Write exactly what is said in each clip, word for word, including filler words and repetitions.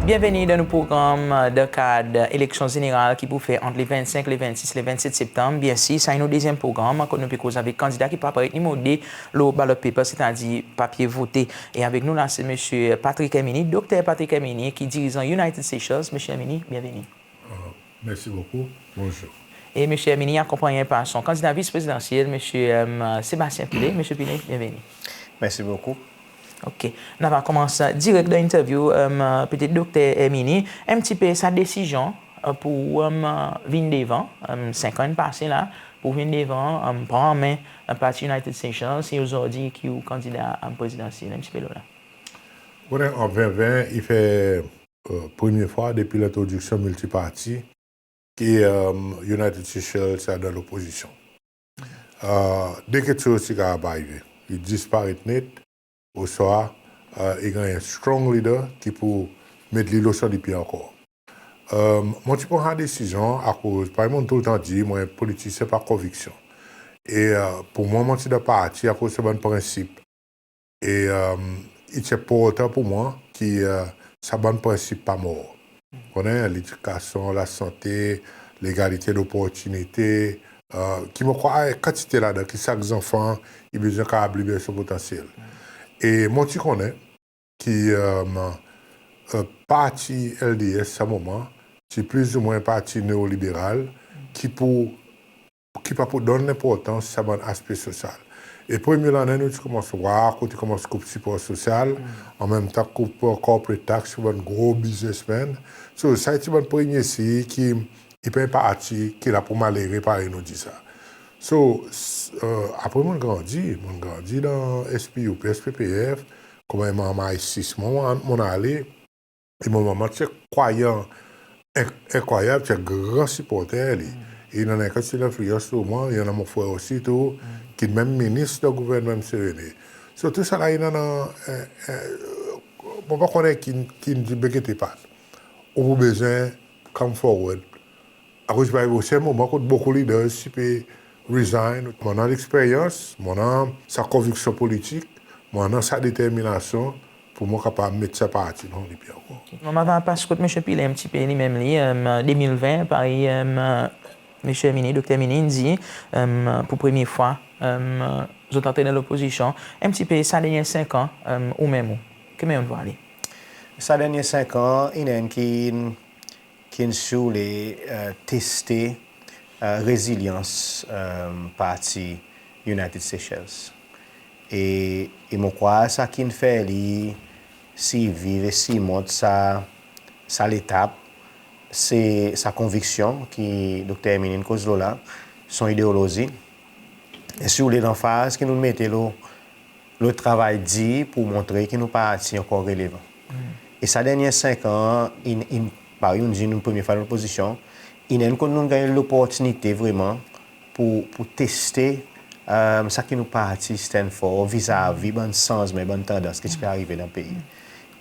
Byenveni dan nou progranm dan kad eleksyon zeneral ki pou fer ant le vennsenk, le vennsis, le vennset Septanm. Byensir, sa i nou dezyenm progranm kot nou pe koz avek kandida ki pou aparet nimero de lo ballot paper, setadir papye vote. E avek nou la se Msye Patrick Herminie, Dokter Patrick Herminie, ki dirizan United Seychelles. Msye Herminie, byenveni. Mersi bokou. Bonzour. E Msye Herminie i akonpanyen par son kandida vis prezidansyel, Msye, e, Sebastien Pillay. Msye Pillay, byenveni. Mersi bokou. OK. Nou ava konmans direk dan lentervyou, e, petet Dokter Herminie, en pti pe sa desizyon, e, pour ou, e, vin devan, e, senk an in pase la, pour vin devan, e, pran anmen, e, parti United Seychelles, e ozordi ki ou kandida, e, prezidansyel. En pti pe lo la. Ou konnen, an ven ven, i fer, e, premye fwa depi lentrodiksyon miltiparti ki, e, United Seychelles ti dan lopozisyon. E, de keksoz ti kapab arive. I disparet net, oswa, e, i ganny en strong leader ki pou met li lo son de pye ankor. E, mon ti pran sa desizyon akoz, parey mon'n toultan dir, mwan, politisyen par konviksyon. E, e, pour mwan, mon ti dan parti akoz se bann prensip. E, e, i ti enportan pour mwan ki, e, sa bann prensip pa mor. Konnen, ledikasyon, lasante, legalite doportinite, e, ki mon krwar en kantite ladan ki sak zanfan i bezwen kapab liber son potansyel. E mon ti konnen ki, e, e, parti L D S sa moman ti plizoumwen parti neoliberal ki pou ki pa pou donn lenportans sa bann aspe sosyal. E premye lannen nou ti konmans war kot i konmans koup sipor sosyal, anmenmtan koup, e, corporate tax pour bann gro biznesmenn. So, sa i ti bann premye siny ki i pa en parti ki la pour malere, parey nou dir sa. So, s-, e, apre mon'n grandi, mon'n grandi dan S P U P, S P P F, konman en manm I six, mwan, mon'n ale, e mon manman ti en krwayan en-, enkrwayab, ti en gran siporter li. E i annan en kantite lenfliyans lo mwan, i annan mon frer osi tou, ki menm minis dan gouvernman Msye René. So, tou sa la i annan, e, e, mon pa konnen ki, ki dir, be gete pat. Ou pou bezwen come forward. Akoz i pou ariv osi en moman kot bokou leaders ti pe resign. Mon annan leksperyans, mon annan sa konviksyon politik, mon annan sa determinasyon pour mwan kapab met sa parti lo son de pye ankor. OK. Mon ava pas kot Msye Pillay en pti pe li menm li, e, de mil ven, parey, e, Msye Herminie, Dokter Herminie in dir, e, pour premye fwa, e, zot antre dan lopozisyon, en pti pe sa dernyen senk an, e, ou menm ou, ki mannyer ou vwar li? Sa dernyen senk an, i annan ki ki'n, si ou le, e, teste, e, rezilyans, e, parti United Seychelles. E, e mon krwar sa ki'n fer li sirviv e sirmont sa, sa letap, se sa konviksyon ki Dokter Herminie in koz lo la, son ideolozi. E si ou le, lanfaz ki nou'n mete lo lo travay dir pour montre ki nou parti ankor relevan. E sa dernyen senk an, in, in, parey ou'n dir, nou premye fwa dan lopozisyon, in, in, kot nou'n ganny loportinite vreman pour, pour teste, e, sa ki nou parti stand for vizavi bann sanzman, bann tandans ki ti pe arive dan pei.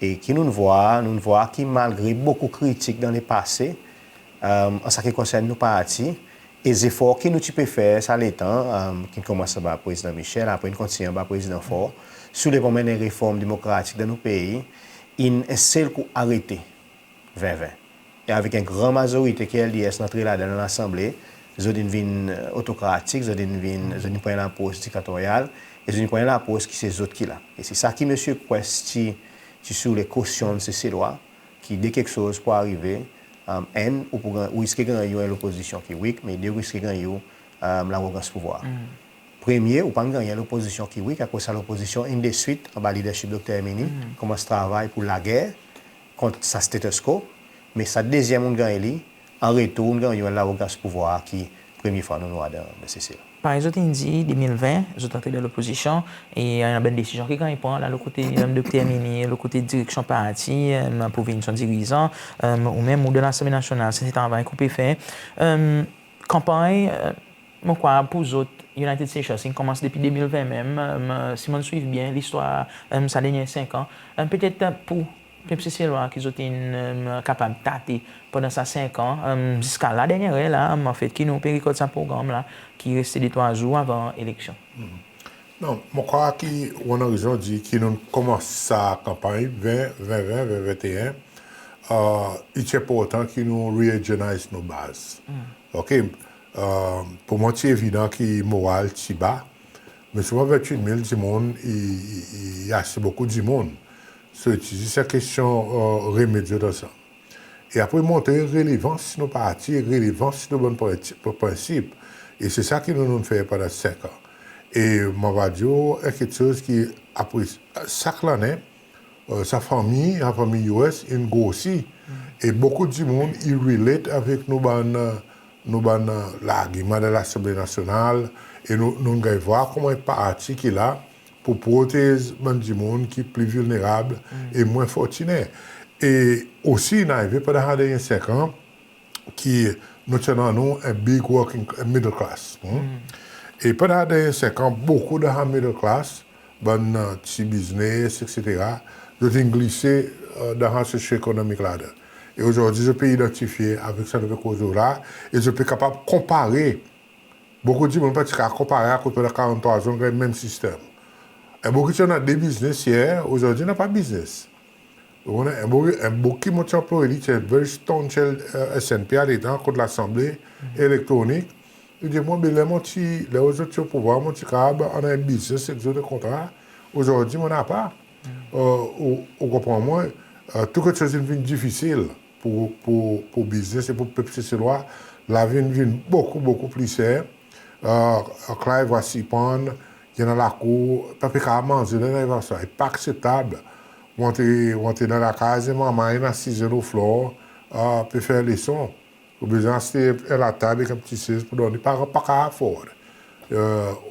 E ki nou'n vwar, nou'n vwar ki malgre bokou kritik dan lepase, e, an sa ki konsern nou parti, e zefor ki nou ti pe fer sa letan, e, ki'n konmans anba Prezidan Michel, apre in kontinyen anba Prezidan Faure, si ou le pour anmenn en reform demokratik dan nou pei, in en sel kou arete ven ven. E avek en gran mazorite ki L D S in antre ladan dan Lasanble, zot in vin, e, otokratik, zot in vin, zot in pran en lapros diktatoryal, e zot in pran en lapros ki se zot ki la. E se sa ki Msye Quest ti, ti, si ou le, kosyonn Seselwa, ki de keksoz pou arive, e, enn, ou pou ganny, ou riske ganny en lopozisyon ki weak, me de, ou riske ganny, e, larogans pouvwar. Premye, ou pa'n ganny en lopozisyon ki weak, akoz sa lopozisyon, in de swit, anba leadership Dokter Herminie, konmans travay pour lager kont sa status quo, me sa dezyenm ou'n ganny li, an retour, ou'n ganny en larogans pouvwar ki premye fwa nou'n war dan, dan Sesel. Parey zot in dir, de mil ven, zot antre dan lopozisyon, e, e, annan bann desizyon ki ganny pran la lo kote, e, Dokter Herminie, lo kote direksyon parti, e, pour vin son dirizan, e, ou menm ou dan Lasanble Nasyonal, se travay ki ou pe fer. E, kanpanny, e, mon krwar pour zot, United Seychelles, in konmans depi de mil ven menm, e, si mon'n swiv byen listwar, e, sa dernyen senk an. E, petet, e, pour pep Seselwa ki zot in, e, kapab tate pandan sa senk an, e, ziska la dernyen ler la, e, anfet ki nou pe rekord sa progranm la, ki reste de trwa zour avan eleksyon. Non, mon krwar ki ou annan rezon dir ki nou'n konmans sa kanpanny ven, ven ven, ven venteen, i ti enportan ki nou reorganize nou baz. OK? Pour mwan ti evidan ki moral ti ba, me selman vennwit mil dimoun, i, i, i ase bokou dimoun. So, i ti zis en kestyon remet zot ansanm. E apre montre relevans nou parti, relevans nou bann prensip. E se sa ki nou, nou'n fer pandan senk an. E mon ava dir ou en keksoz ki apre sak lannen, sa fanmir, sa fanmir U S in grosi. E bokou dimoun i relate avek nou bann, nou bann largiman dan Lasanble Nasyonal. E nou, nou'n ganny vwar konman en parti ki la pour protez bann dimoun ki pli vilnerab e mwen fortinen. E osi, in arive pandan sa dernyen senk an ki nou ti annan nou en big working, middle class. E pandan sa dernyen senk an, bokou dan sa middle class, bann ti biznes, etsetera, zot in glise dan sa sosyo-ekonomik ladan. E ozordi zot pe idantifye avek sa nou pe koz lo la, e zot pe kapab konpare. Bokou dimoun pa ti kapab konpare akoz pandan karanntrwa an zot ganny menm sistenm. En bokou ti annan de biznes yer, ozordi napa biznes. Ou konnen, en bokou, en bokou ki mon ti anploye li, ti en very staunch S N P a letan, kot Lasanble elektronik. I dir mwan, be ler mon ti, ler zot ti o pouvwar, mon ti kapab annan en biznes ek zot, en kontra. Ozordi mon napa. Ou, ou konpran mwan, tou keksoz in vin difisil pour, pour, pour biznes e pour pep Seselwa. Lavi in vin bokou, bokou pli ser. Clive a sispann, i annan lakour, pa pe kapab manze dan en elevasion. I pa akseptab. Ou antre, ou antre dan lakaz, en manman in asize lo floor, pe fer leson. Ou bezwen aste en latab ek en pti sez pour donn li. Paran pa kapab afford.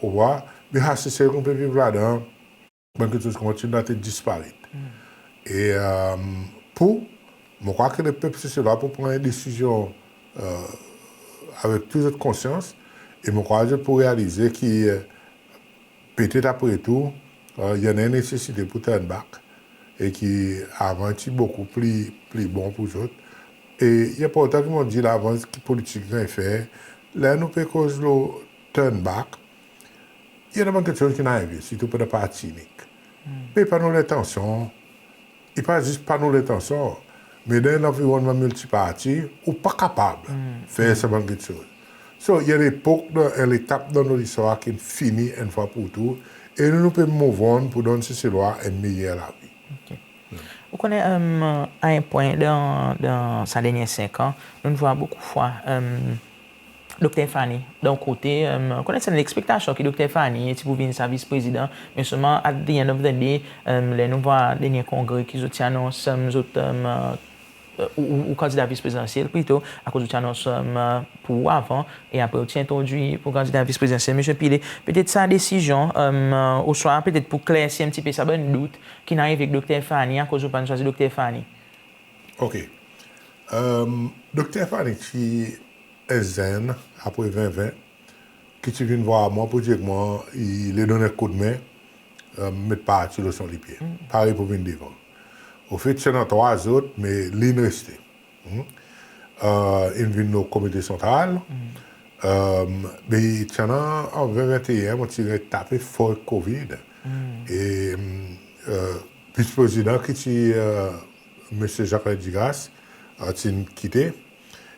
Ou war, be sa Sesel ki nou pe viv ladan, bann keksoz konman ti dan ti disparet. E pour, mon krwar ki lepep Seselwa pou pran en desizyon avek tou zot konsyans, e mon krwar zot pou realize ki petet apre tou, i annan en nesesite pour turn back, e ki avan ti bokou pli, pli bon pour zot. E i enportan ki mon dir la avan ki politik i ganny fer, ler nou pe koz lo turn back, i annan bann keksoz ki'n arive, sirtou pandan parti inik. Me pa nou lentansyon, i pa zis pa nou lentansyon, me dan en lanvironnman miltiparti, ou pa kapab fer sa bann keksoz. So, i annan en lepok, dan, en letap dan nou listwar ki'n fini enn fwa pour tou, e nou, nou pe move on pour donn Seselwa en meyer lavi. OK. Ou konnen, a en pwen dan, dan sa dernyen senk an, nou'n vwar bokou fwa, Dokter Fanny, dan kote, ou konnen sa en lekspektasyon ki Dokter Fanny ti pou vin sa vis-prezidan, me selman at the end of the day, ler nou vwar dernyen kongre ki zot ti anons zot, ou, ou, ou kandida vis-prezidansyel plito, akoz zot ti anons pour ou avan, e apre ou ti entrodwi pour kandida vis-prezidansyel, Msye Pillay. Petet sa desizyon, oswa petet pour klersi en pti pe sa bann dout ki'n arive avek Dokter Fanny, akoz ou pa'n swazir Dokter Fanny. OK. Dokter Fanny ti en zenn apre ven ven ki ti vin vwar mwan pour dir ek mwan i le donn en koudmen, met parti lo son lipye. Pare pour vin devan. Anfet, ti annan trwa zot, me li in reste. In vin lo Komite Santral. Be ti annan an ven venteen, mon ti ganny tape for ek COVID. E vis-prezidan ki ti Msye Jacquelin Dugasse, ti'n kite.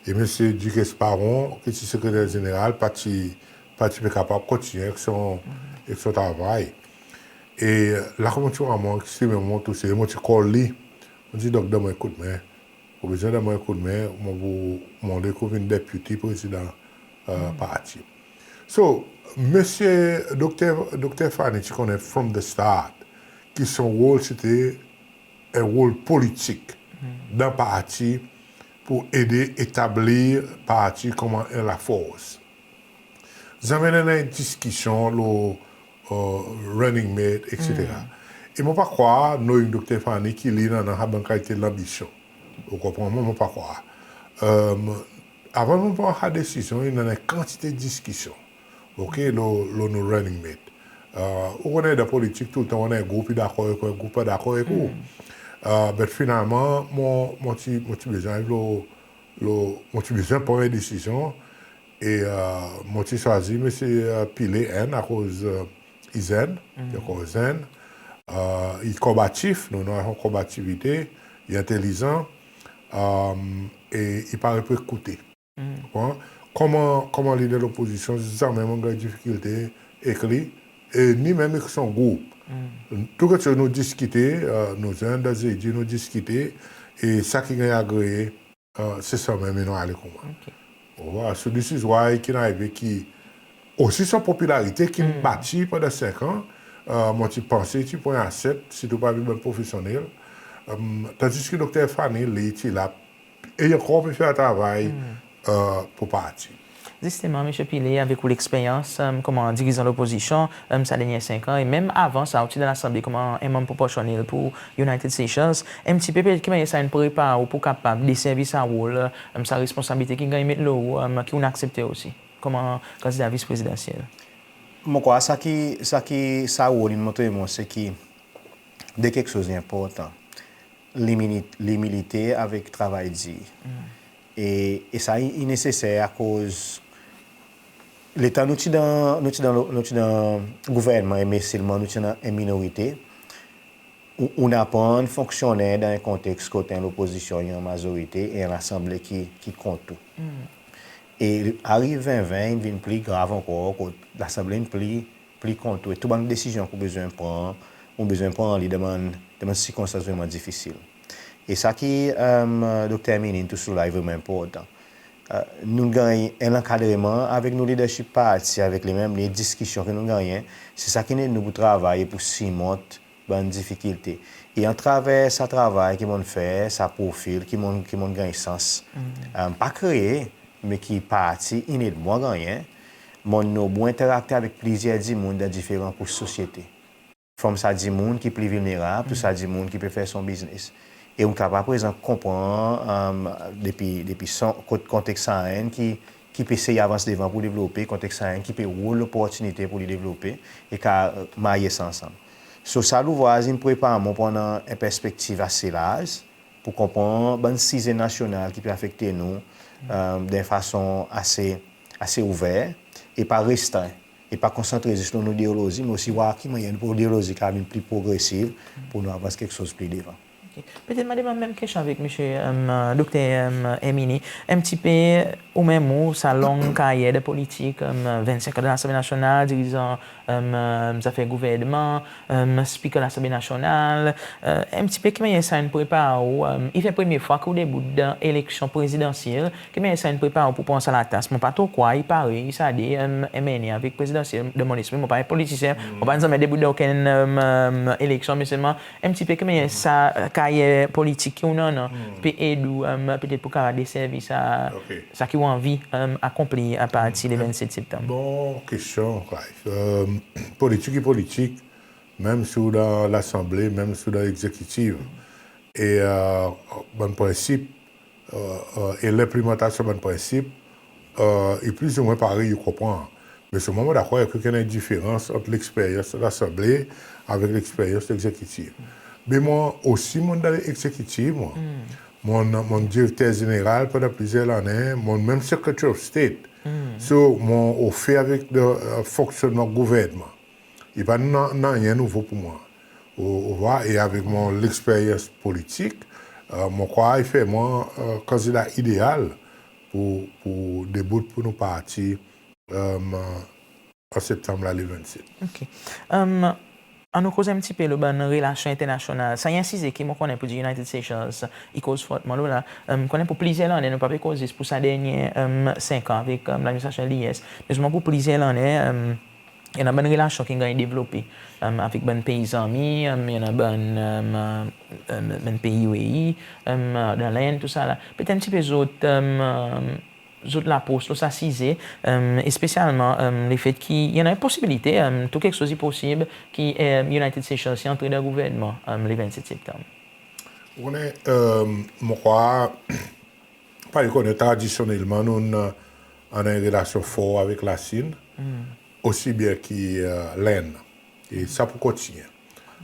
E Msye Duc Esparon, ki ti sekreter zeneral, pa ti, pa ti pe kapab kontinyen ek son, ek son travay. E la konman ti war mwan, ki si mwan mon tousel, mon ti call li. Mon dir, Dok, donn mwan en koudmen. Ou bezwen donn mwan en koudmen, mon pou, mon le pou vin deputy prezidan parti. So, Msye Dokter, Dokter Fanny ti konnen from the start ki son rol sete en rol politik dan parti pour ede etablir parti konman en lafors. Zanmen annan en diskisyon lo running mate, etsetera. E mon pa krwar, knowing Dokter Fanny, ki li in annan sa bann kalite lanbisyon. Ou konpran mwan, mon pa krwar. Avan nou pran sa desizyon, in annan en kantite diskisyon, OK, lo, lo nou running mate. Ou konnen dan politik toultan ou annan en group i dakor ek ou, en group pa dakor ek ou. But finalman, mon, mon ti, mon ti bezwen lo, lo, mon ti bezwen pran en desizyon. E mon ti swazir Msye Pillay, enn, akoz i zenn, i ankor zenn, i konbatif, nou, nou annan son konbativite, i entelizan. e i pare pour ekoute. Konpran? Konman, konman lider lopozisyon, zanmen mon'n ganny difikilte ek li, e ni menm ek son group. Tou keksoz nou diskite, nou zwenn dan Zedi, nou diskite, e sa ki ganny agree, se sa menm, e nou ale konman. Ou war, so this is why ki'n arive ki osi son popilarite ki'n bati pandan senk an, mon ti panse ti pou en aset, sirtou parmi bann profesyonnel. Tandis ki Dokter Fanny, li, ti la, e ankor pe fer travay pour parti. Zisteman, Msye Pillay, avek ou leksperyans konman dirizan lopozisyon sa dernyen senk an, e menm avan sa, ou ti dan Lasanble konman en manm proporsyonnel pour United Seychelles, en pti pe, pe ki mannyer sa in prepar ou pour kapab deservi sa rol, sa responsabilite ki'n ganny met lo ou, ki ou'n aksepte osi konman kandida vis prezidansyel? Mon krwar sa ki, sa ki sa rol in montre mwan, se ki de keksoz enportan. Limili-, limilite avek travay dir. E, e sa i, i neseser akoz letan nou ti dan, nou ti dan, nou ti dan gouvernman, e me selman nou ti annan en minorite, ou, ou'n aprann fonksyonnen dan en konteks kot en lopozisyon i an mazorite e en Lasanble ki, ki kont ou. E ariv ven ven, in vin pli grav ankor, kot Lasanble in pli, pli kont ou, e tou bann desizyon ki ou bezwen pran, ou bezwen pran li dan bann, dan bann sirkonstans vreman difisil. E sa ki Dokter Herminie in touche lo la i vreman enportan. Nou'n ganny en lankadreman avek nou lidership parti, avek li menm, li diskisyon ki nou'n gannyen, se sa ki'n ed nou pour travay e pour sirmont bann difikilte. E atraver sa travay ki mon'n fer, sa profil ki mon'n, ki mon'n ganny sans, pa kree, me ki parti in ed mwan gannyen, mon'n nobou enterakte avek plizyer dimoun dan diferan kous sosyete. From sa dimoun ki pli vilnerab, tou sa dimoun ki pe fer son biznes. E ou'n kapab prezan konpran depi, depi son, kot, konteks sa enn ki, ki pe esey avans devan pour devlope, konteks sa enn ki pe rod loportinite pour li devlope, e kapab marye sa ansanm. So sa louvraz in prepar mwan pour annan en perspektiv ase larz, pour konpran bann size nasyonal ki pe afekte nou dan en fason ase, ase ouver, e pa restren, e pa konsantre zis lo nou ideolozi, me osi war ki mannyer nou ideolozi kapab vin pli progresiv pour nou avans keksoz pli devan. Petet mon a demann menm kestyon avek Msye Dokter Herminie. En pti pe, ou menm ou, sa long karyer dan politik, vennsenk an dan Lasanble Nasyonal, dirizan zafer gouvernman, Speaker Lasanble Nasyonal, en pti pe ki mannyer sa in prepar ou, i fer premye fwa ki ou debout dan eleksyon prezidansyel, ki mannyer sa in prepar ou pour pran sa latas? Mon pa tro krwar i parey sa de MNA avek prezidansyel dan mon lespri. Mon pa en politisyen, mon pa'n zanmen debout dan okenn eleksyon, me selman en pti pe ki mannyer sa karyer politik ki ou'n annan pe ed ou petet pour kapab deservi sa, sa ki ou anvi akonpli apartir le vennset Septanm. Bon kestyon, Clive. Politik i politik, menm si ou dan Lasanble, menm si ou dan Egzekitif. E bann prensip e lenplimantasyon bann prensip i plizoumwen parey, ou konpran. Me selman mon dakor avek ou ki annan en diferans ant leksperyans Lasanble avek leksperyans Egzekitif. Me mwan osi mon'n dan Egzekitif, mwan. Mon'n, mon'n direkter zeneral pandan plizyer lannen, mon'n menm Secretary of State. So mon ofe avek fonksyonnman gouvernman. I pa nanryen nouvo pour mwan. Ou war, e avek mon leksperyans politik, mon krwar i fer mwan kandida ideal pour, pour debout pour nou parti an Septanm la, le vennset. Annou koz en pti pe lo bann relasyon enternasyonal. Sa i en size ki mon konnen pour dir United Seychelles i koz fortman lo la. Mon konnen pour plizyer lannen, nou pa pe koz zis pour sa dernyen senk an avek ladministrasyon LDS, me selman pour plizyer lannen i annan bann relasyon ki'n ganny devlope avek bann pei zanmi, i annan bann, bann pei UAE, dan Lenn, tou sa la. Petet en pti pe zot, zot lapros lo sa size, espesyalman lefet ki i annan en posibilite, tou keksoz i posib, ki United Seychelles i antre dan gouvernman le vennset Septanm. Ou konnen, mon krwar, parey ou konnen, tradisyonnelman nou'n annan en relasyon for avek Lasinn, osi byen ki Lenn. E sa pou kontinyen.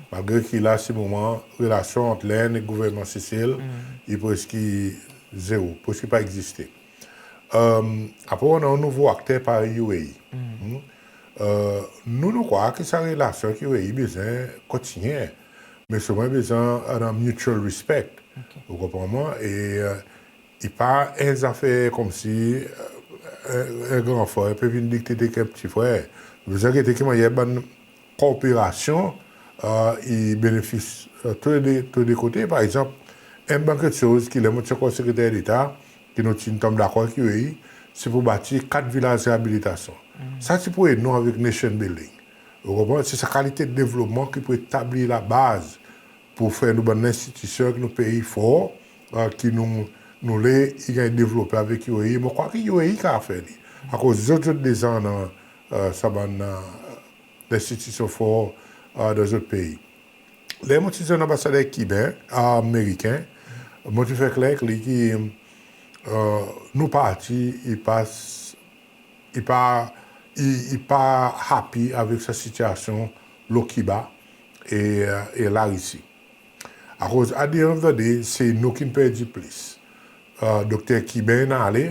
Malgre ki la, se moman, relasyon ant Lenn e gouvernman Sesel i preski zero, preski pa egziste. Apre ou annan nouvo akter parey UAE. Nou, nou krwar ki sa relasyon ek UAE bezwen kontinyen. Me selman i bezwen annan mutual respect. Ou konpran mwan? E i pa en zafer konmsi en gran frer pe vin dikte kek pti frer. Bezwen gete ki mannyer bann korperasyon i benefis tou le de kote. Par egzanp, enn bann keksoz ki ler mon ti ankor Sekreter Deta, ki nou ti'n tonm dakor ek UAE, se pou batir kat vilaz reabilitasyon. Sa ti pou ed nou avek nation building. Ou konpran? Se sa kalite devlopman ki pou etabli labaz pou fer nou bann lenstitisyon ek nou pei for, ki nou, nou le i ganny devlope avek UAE. Mon krwar ki UAE kapab fer li. Akoz zot, zot deza annan sa bann lenstitisyon for dan zot pei. Ler mon ti zwenn anbasader Kiben, Ameriken, mon ti fer kler ek li ki nou parti i pa, i pa, i, i pa happy avek sa sitiasyon lo Kiba e, e Larisi. Akoz at the end of the day, se nou ki'n perdi plis. Dokter Kiben in ale,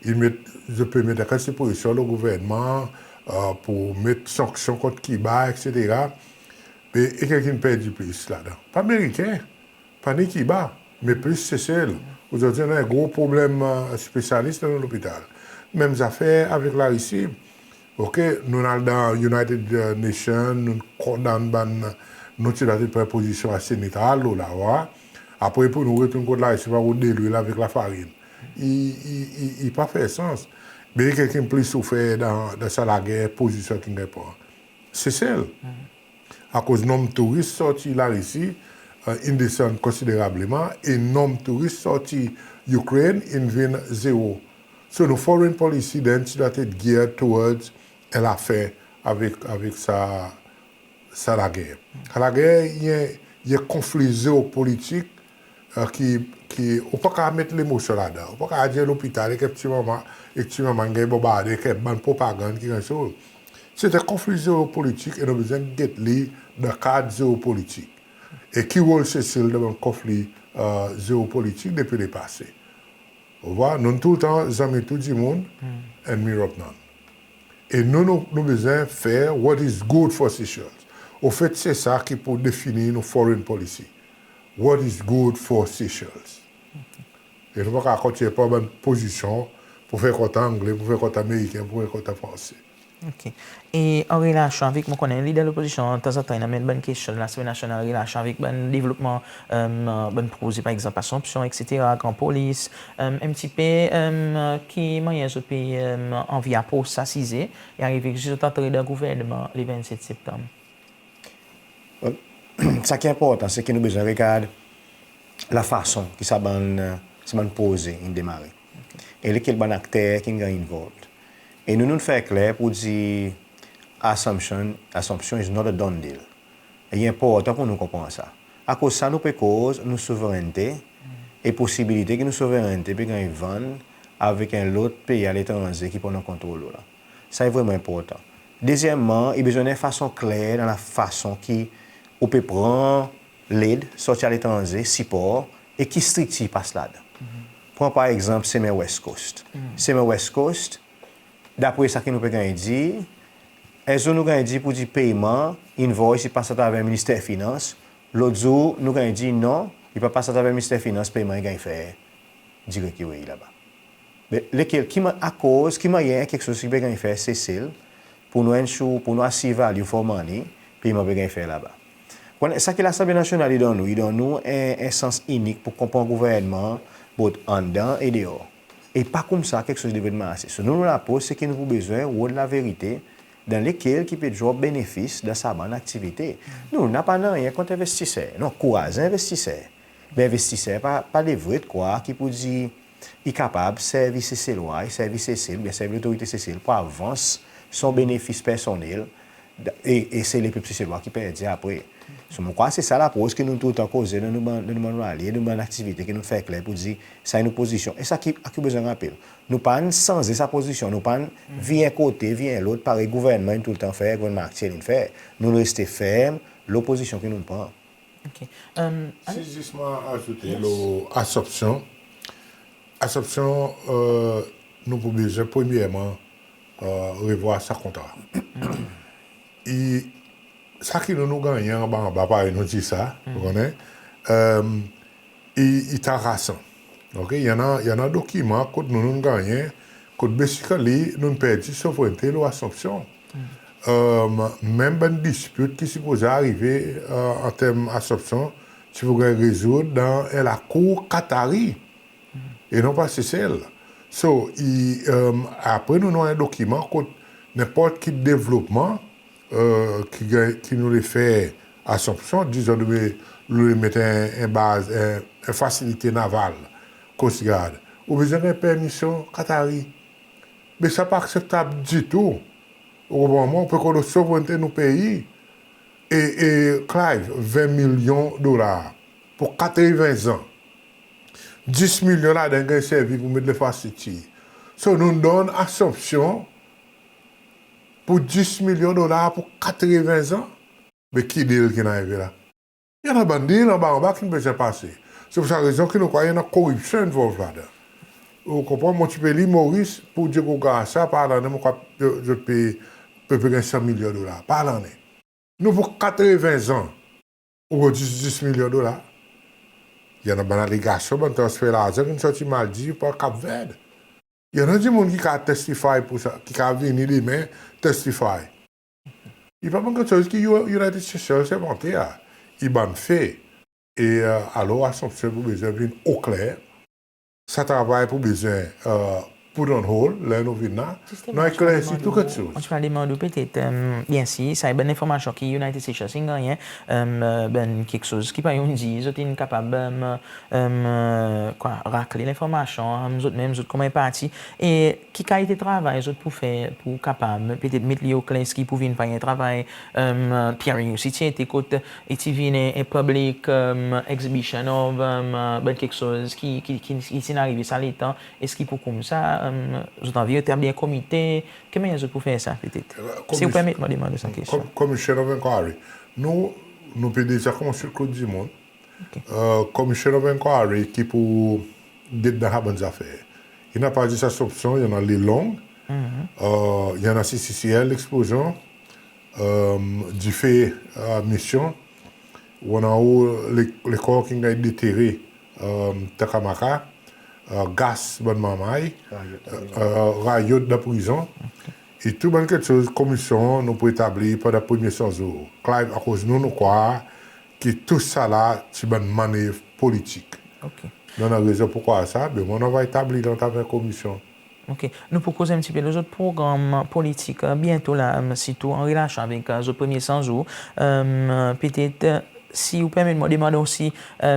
i met, zot pe met en kantite presyon lo gouvernman pou met sanksyon kont Kiba, etsetera. Me e ki'n perdi plis ladan? Pa Ameriken, pa ni Kiba, me plis Sesel. Ozordi nou annan en gro problenm spesyalis dan nou lopital. Menm zafer avek Larisi. Oke, nou'n al dan United Nations, nou'n kondann bann, nou ti dwa pran pozisyon ase netral lo la, ou war. Apre pou nou retourn kot Larisi, pa pou delwil avek lafarin. I, i, i, i pa fer sans. Me ki'n plis soufer dan, dan sa lager, pozisyon ki'n ganny pran, Sesel. Akoz nonm touris sorti Larisi in desann konsiderableman e nonm touris sorti Ukraine in vin zero. So nou foreign policy then ti dwa geared towards en lafen avek, avek sa, sa lager. Sa lager i en, i en konfli zeopolitik ki, ki, ou pa kapab met lemosyon ladan. Ou pa kapab dir lopital e kek pti manman, e pti manman ganny bonbarde, e kek bann propagann ki ganny sot. Se en konfli zeopolitik e nou bezwen get li dan kad zeopolitik. E ki rol Sesel dan bann konfli zeopolitik depi lepase? Ou war, nou'n toultan zanmi tou dimoun, ennmi Europe none. E nou, nou, nou bezwen fer what is good for Seychelles. Anfet se sa ki pou defini nou foreign policy. What is good for Seychelles. E nou pa kapab kontinyen pran bann pozisyon pou fer kontan Angle, pou fer kontan Ameriken, pou fer kontan Franse. Oke. E an relasyon avek, mon konnen Lider Lopozisyon tanzantan in anmenn bann kestyon Lasanble Nasyonal an relasyon avek bann devlopman, bann proze par egzanp Assomption, etsetera, Grand Police, en pti pe ki mannyer zot pe anvi apros sa size e arive ki zot antre dan gouvernman le vennset Septanm. Sa ki enportan se ki nou bezwen regard lafason ki sa bann, sa bann proze in demare. E lekel bann akter ki'n ganny involved. E nou, nou'n fer kler pou dir Assumption, Assumption is not a done deal. E i enportan pou nou konpran sa. Akoz sa nou pe koz nou souverennte e posibilite ki nou souverennte pe ganny vann avek en lot pei aletranze ki pou annan kontrol lo la. Sa i vreman enportan. Dezyenmman, i bezwen annan en fason kler dan lafason ki ou pe pran led sorti aletranze, sipor, e ki striktir i pas ladan. Pran par egzanp semen West Coast. Semen West Coast, dapre sa ki nou pe ganny dir, en zour nou ganny dir pou dir peyman, invoice i pas atraver Minister Finans, lot zour nou ganny dir non, i pa pas atraver Minister Finans, peyman i ganny fer direk UAE laba. Be lekel, ki man-, akoz, ki mannyer en keksoz ki pe ganny fer Sesel, pou nou ensure, pou nou assure value for money, peyman pe ganny fer laba. Konnen sa ki Lasanble Nasyonal i donn nou, i donn nou en, en sans inik pou konpran gouvernman, both anndan e deor. E pa koumsa keksoz devret marse. So nou, nou lapros se ki nou pou bezwen rod laverite dan lekel ki pe drop benefis dan sa bann aktivite. Nou, nou napa nanryen kont envestiser. Nou ankouraz envestiser. Me envestiser pa, pa devret krwar ki pou dir i kapab servi Seselwa, i servi Sesel, oubyen servi Lotorite Sesel pou avans son benefis personnel, e, e se lepep Seselwa ki perdi apre. So mon krwar se sa lapros ki nou toultan koze dan nou bann, dan nou bann rally, dan nou bann aktivite ki nou fer kler pou dir sa i nou pozisyon. E sa ki, ki bezwen rapel. Nou pa'n sanze sa pozisyon, nou pa'n vir en kote, vir en lot, parey gouvernman in toultan fer, gouvernman aktyel in fer. Nou'n reste ferm lo pozisyon ki nou'n pran. Oke. Si zis mon azoute lo Assomption. Assomption, nou pou bezwen premyerman revwar sa kontra. E sa ki nou, nou gannyen anba, anba, parey nou dir sa, ou konnen. i, i trakasan. OK? I annan, i annan dokiman kot nou, nou'n gannyen, kot basically, nou'n perdi souvrennte lo Assomption. Menm bann dispit ki sipoze arive an term Assomption, ti pou ganny rezoud dan en lakour Qatari e non pa Sesel. So, i, apre nou, nou annan en dokiman kot nenport ki devlopman ki, ki nou le fer Assomption, dizon nou le, nou le met en, en baz, en, en fasilite naval, Coast Guard, ou bezwen ganny permisyon Qatari. Me sa pa akseptab ditou. Ou konpran mwan? Ou pe koz lo souvrennte nou pei. E, e Clive, ven milyon dolar pour katreven an. Dis milyon ladan ganny servi pour met lenfrastriktir. So, nou'n donn Assomption pour dis milyon dolar pour katreven an. Me ki deal ki'n arive la? I annan bann deal anba, anba ki'n bezwen pase. Se pour sa rezon ki nou krwar i annan koripsyon involve ladan. Ou konpran? Mon ti pe lir Maurice pour dir ki sa, par lannen, mon krwar zot pe, pe, pe ganny san milyon dolar par lannen. Nou pour katreven an, ou pour dis, dis milyon dolar. I annan bann alegasyon, bann transfer larzan ki'n sorti Maldiv par Cap Vert. I annan dimoun ki kapab testify pour sa, ki kapab vini demen testify. I pa bann keksoz ki U-, United Seychelles envante a. I bann fe. E, e, alor, Assomption pou bezwen vin okler. Sa travay pou bezwen, e, put on hold, ler nou vin la. Zisteman, nou eklersi tou keksoz. Mon ti pe demann ou petet, e, byensir, sa i bann lenformasyon ki United Seychelles in gannyen, e, bann keksoz ki pa zot in dir, zot in kapab, e, e, kwa, rakle lenformasyon, e, zot menm, zot konman en parti. E ki kalite travay zot pou fer pour kapab petet met li okler, eski pou vin par en travay, e, P R U, si ti ete kot, e ti vin en, en public, e, exhibition of, e, bann keksoz ki, ki, ki, ki ti'n arive sa letan, eski pou koumsa, e, zot anvi etabli en komite, ki mannyer zot pou fer sa petet? Si ou permet mwan demann sa kestyon. Commission of Inquiry. Nou, nou pe deza konmans kot dimoun. OK. E, Commission of Inquiry ki pou get dan sa bann zafer. I napa zis Assomption, i annan L'Île Longue, e, i annan C C C L, leksplozyon, e, dife, e, Mission, ou annan ou le, lekor ki'n ganny detere, e, Takamaka, e, gas bann marmay, e, rayot dan prizon. OK. E tou bann keksoz komisyon nou pou etabli pandan premye san zour. Clive, akoz nou, nou krwar ki tou sa la ti bann mannev politik. OK. Nou annan rezon pour krwar sa, me mon ava etabli dan travay komisyon. OK. Nou pou koz en pti pe lo zot progranm politik, e, byento la, e, sirtou an relasyon avek, e, zot premye san zour. E, petet, e, si ou permet mwan demann osi, e,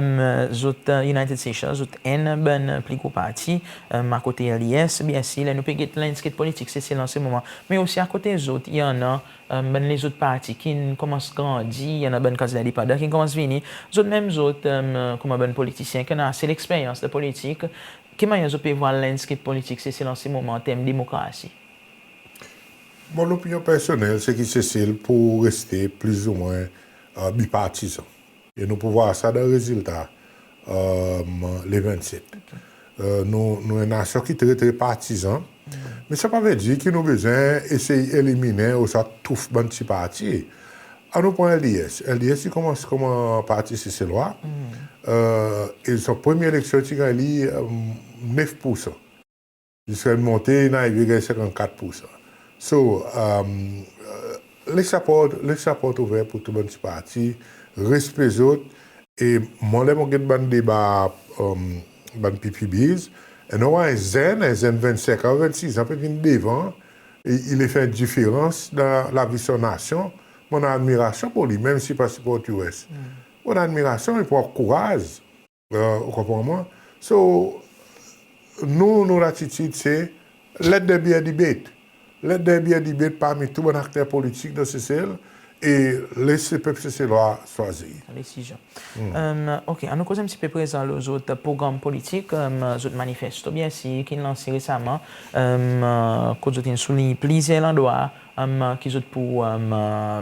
zot, e, United Seychelles, zot enn bann pli gro parti, e, akote L D S, byensir, ler nou pe get landscape politik Sesel an se moman. Me osi akote zot, i annan, e, bann lezot parti ki'n konmans grandi, i annan bann kandida endepandan ki'n konmans vini. Zot menm zot, e, konman bann politisyen ki annan ase leksperyans dan politik, ki mannyer zot pe vwar landscape politik Sesel an se moman an term demokrasi? Mon lopinyon personnel, se ki Sesel pou reste plizoumwen, e, bipartizan. E nou pou vwar sa dan rezilta, e, le vennset. OK. E, nou, nou en nasyon ki tre, tre partizan. Me sa pa vedir ki nou bezwen esey eliminen ouswa touf bann pti parti. Annou pran L D S. L D S i konmans konman Parti Seselwa. E, e son premye eleksyon ti ganny li, e, nef poursan. Ziska in monte, in arive ganny senkannkat poursan. So, e, les sa port, les sa port ouver pour tou bann pti parti, respe zot, e mwan ler mon get bann deba, e, bann P P Bs, e nou war en zenn, en zenn vennsenk an, vennsis an pe vin devan, e i le fer en diferans dan lavi son nasyon, mon annan admirasyon pour li, menm si i pa siport U S. Mon annan admirasyon, i pou annan kouraz. E, ou konpran mwan? So, nou, nou latitid se let there be a debate. Let there be a debate parmi tou bann akter politik dan Sesel e les pep Seselwa swazir. Desizyon. E, OK, annou koz en pti pe prezan lo zot progranm politik, e, zot manifesto, byensir, ki'n lanse resaman, e, kot zot in souliny plizyer landrwa, e, ki zot pou, e,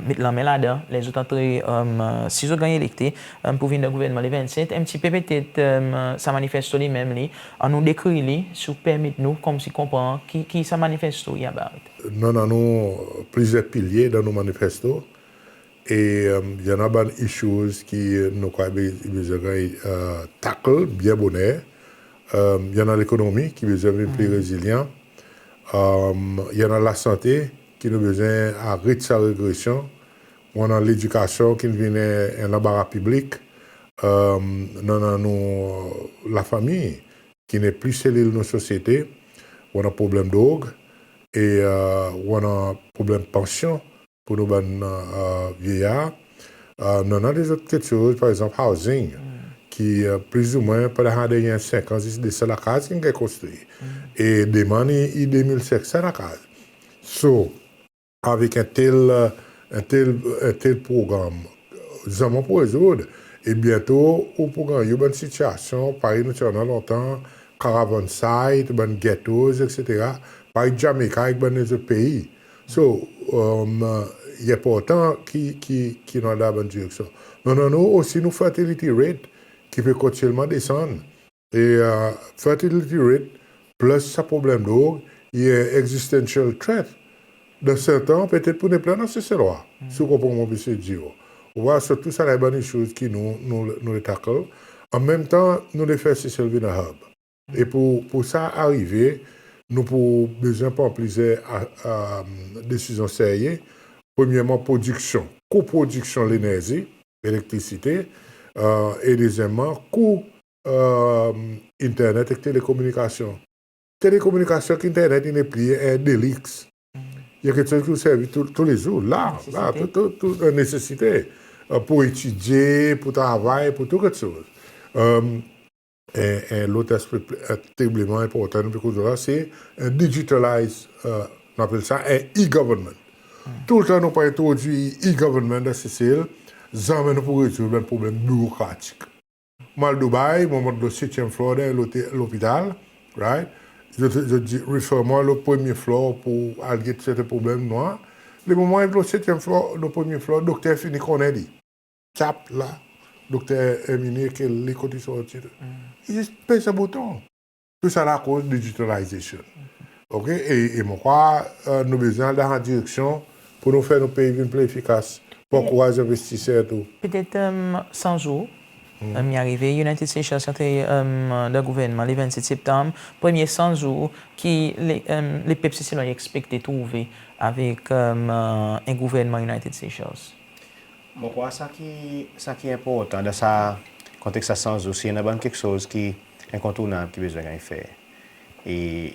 met lanmen ladan, ler zot antre, e, si zot ganny elekte, e, pour vin dan gouvernman le vennset. En pti pe petet, e, sa manifesto li menm li, annou dekrir li, si ou permet nou, konmsi konpran ki, ki sa manifesto i about. Nou annan plizyer pilye dan nou manifesto. E, e, i annan bann issues ki nou krwar be-, bezwen ganny, e, tackle byen boner. E, i annan lekonomi ki bezwen vin pli rezilyan. E, i annan lasante ki nou bezwen aret sa regresyon. I annan ledikasyon ki'n vin en, en lanbara piblik. E, nou annan nou lafanmir ki nepli selil nou sosyete. I annan problenm drog. E, e, i annan problenm pansyon pour nou bann, e, vyeyar. E, nou annan dezot keksoz, par egzanp, housing, ki, e, plizoumwen pandan sa dernyen senk an, zis de san lakaz ki'n ganny konstri. E demann i, i de mil senk san lakaz. So, avek en tel, e, en tel, en tel progranm, zanmen ou pou rezoud. E byento, ou pou ganny bann sitiasyon, parey nou ti annan lontan, caravan site, bann ghettos, etsetera. Parey Jamaica ek bann lezot pei. So, e, i enportan ki, ki, ki nou al dan bann direksyon. Nou annan nou osi nou fertility rate ki pe kontinyelman desann. E, e, fertility rate plis sa problenm drog, i en existential threat. Dan senk an, petet pou nepli annan Seselwa, si ou konpran mon pe esey dir ou. Ou war, so tou sa la i bann issues ki nou, nou, nou le tackle. An menm tan, nou le fer Sesel vin en hub. E pour, pour sa arive, nou pou bezwen pran plizyer, a, a, desizyon serye. Premyerman, prodiksyon, kou prodiksyon lenerzi, elektrisite, e, e dezyenmman, kou, e, internet ek telekominikasyon. Telekominikasyon ek internet i nepli en deliks. I en keksoz ki ou servi tou, toulezour, la, la, tou, tou, tou, en nesesite. E, pour etidye, pour travay, pour tou keksoz. E, en, en lot aspe, e, teribleman enportan nou pe koz lo la, se, e, digitalize, e, nou apel sa en e-government. Toultan nou pa entrodwir e-government dan Sesel, zanmen nou pou rezoud bann problenm birokratik. Mon al Dubai, mon mont lo setyenm floor dan lote-, lopital, right? Zot, zot dir, refer mwan lo premye floor pour al get serten problenm mwan. Lemoman mon ariv lo setyenm floor, lo premye floor, dokter fini konnen li. Tap la, Dokter Herminie, ke li kot i sorti. I zis pez en bouton. Tou sa la akoz digitalization. OK? E, e mon krwar, e, nou bezwen al dan sa direksyon pour nou fer nou pei vin pli efikas, pour ankouraz envestiser tou. Petet, e, san zour, e, i arive, United Seychelles i antre, e, dan gouvernman le vennset Septanm, premye san zour ki le, e, lepep Seselwa i ekspekte trouve avek, e, en gouvernman United Seychelles. Mon krwar sa ki, sa ki enportan dan sa konteks sa san zour, se i annan bann keksoz ki enkontournab ki bezwen ganny fer. E,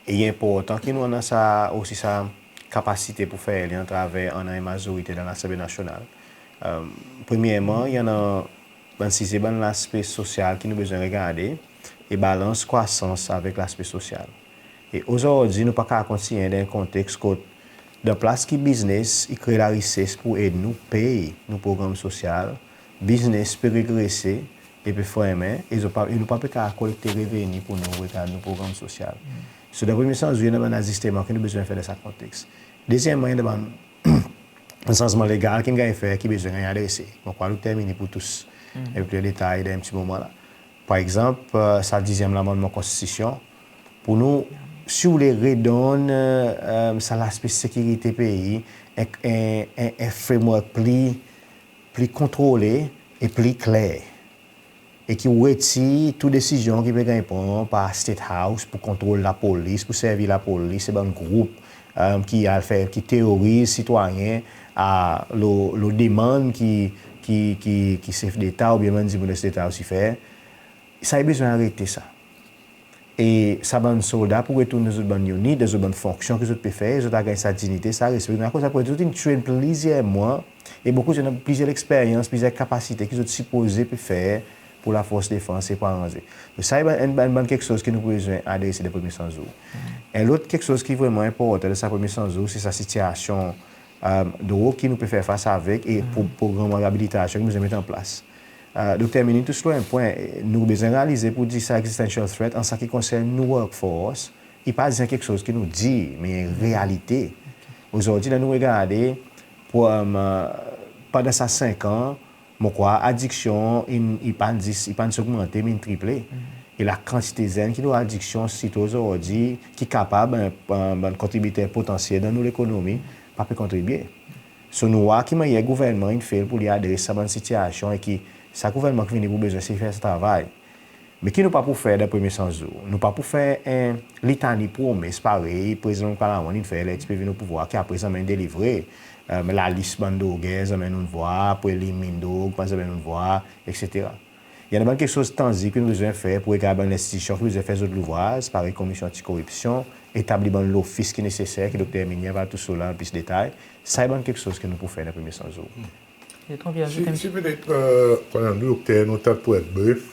e i enportan ki nou annan sa, osi sa kapasite pour fer li atraver annan en mazorite dan Lasanble Nasyonal. E, premyerman, i annan bann size, bann laspe sosyal ki nou bezwen regarde, e balans krwasans avek laspe sosyal. E ozordi, nou pa kapab kontinyen dan en konteks kot, dan plas ki biznes i kree larises pour ed nou pey nou progranm sosyal, biznes pe regrese e pe fermen, e zot pa, e nou pa pe kapab kolekte reveni pour nou regard nou progranm sosyal. So, dan premye san zour, i annan bann azisteman ki nou bezwen fer dan sa konteks. Dezyenmman, i annan bann sanzman legal ki'n ganny fer ki bezwen ganny adrese. Mon krwar nou termine pour tous en pe pli an detay dan en pti moman la. Par egzanp, e, sa dizyenm lamannman Konstitisyon, pour nou, si ou le, redonn, e, e, sa laspe sekirite pei en, en, en, en framework pli, pli kontrole e pli kler. E ki ou retir tou desizyon ki pe ganny pran par State House pour kontrol lapolis, pour servi lapolis, se bann group, e, ki al fer, ki teroriz sitwayen, a, lo, lo demann ki, ki, ki, ki sef deta oubyen bann dimoun dan State House i fer. Sa i bezwen arete sa. E sa bann solda pou retourn dan zot bann unit, dan zot bann fonksyon ki zot pe fer, zot a ganny sa dinyite, sa respe. Akoz, akoz zot in train plizyer mwan, e bokou zot annan plizyer leksperyans, plizyer kapasite ki zot sipoze pe fer pour Lafors Defans e pa aranze. Donk sa i bann, bann, bann keksoz ki nou bezwen adrese dan premye san zour. En lot keksoz ki vreman enportan dan sa premye san zour, se sa sitiasyon, e, drog ki nou pe fer fas avek e pro-, progranm reabilitasyon ki nou bezwen met an plas. E, Dokter Herminie tous lo en pwen, e, nou bezwen realize pour dir sa existential threat an sa ki konsern nou workforce, i pa zis en keksoz ki nou dir, me en realite. Ozordi, la nou regarde, pour, e, pandan sa senk an, mon krwar adiksyon, in, i pa'n zis, i pa'n zis ogmante, me in triple. E lakantite zenn ki dan adiksyon, sirtou ozordi, ki kapab, e, e, bann kontribiter potansyel dan nou lekonomi, pa pe kontribye. So nou war ki mannyer gouvernman in fail pour li adres sa bann sitiasyon e ki sa gouvernman ki vini pour bezwen se fer sa travay. Me ki nou pa pou fer dan premye san zour? Nou pa pou fer en litani promes parey Prezidan Ramkalawan in fer ler i ti pe vin o pouvwar, ki apre zanmen in delivre. Lalis bann droger, zanmen nou'n vwar, apre li min drog, pa zanmen nou'n vwar, etsetera. I annan bann keksoz tanzib ki nou bezwen fer pour egzanp bann lenstitisyon ki bezwen fer zot louvraz, parey Komisyon Antikoripsyon, etabli bann lofis ki neseser, ki Dokter Herminie ava tous lo la an plis detay. Sa i bann keksoz ki nou pou fer dan premye san zour. Si petet, pandan nou dokter, nou tann pour et bref,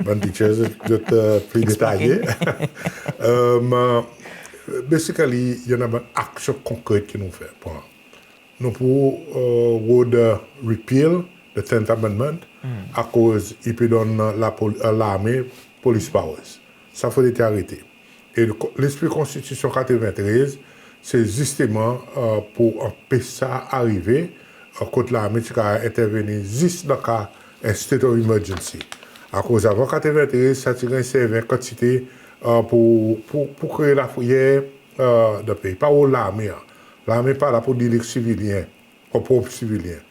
bann teachers zot pli detaye. Basically, i annan bann aksyon konkret ki nou fer pran. Nou pou rod repeal the Tenth Amendment, akoz i pe donn larme polis powers. Sa fodre ti arete. E lespri Konstitisyon katreventrez se zisteman pour anpes sa arive, kot larme ti kapab entervenir zis dan ka en state of emergency. Akoz avan katreventrez, sa ti ganny servi en kantite pour, pour, pour kree lafreyer dan pei. Pa rol larme an. Larme pa la pour deal ek sivilyen, ou prop sivilyen.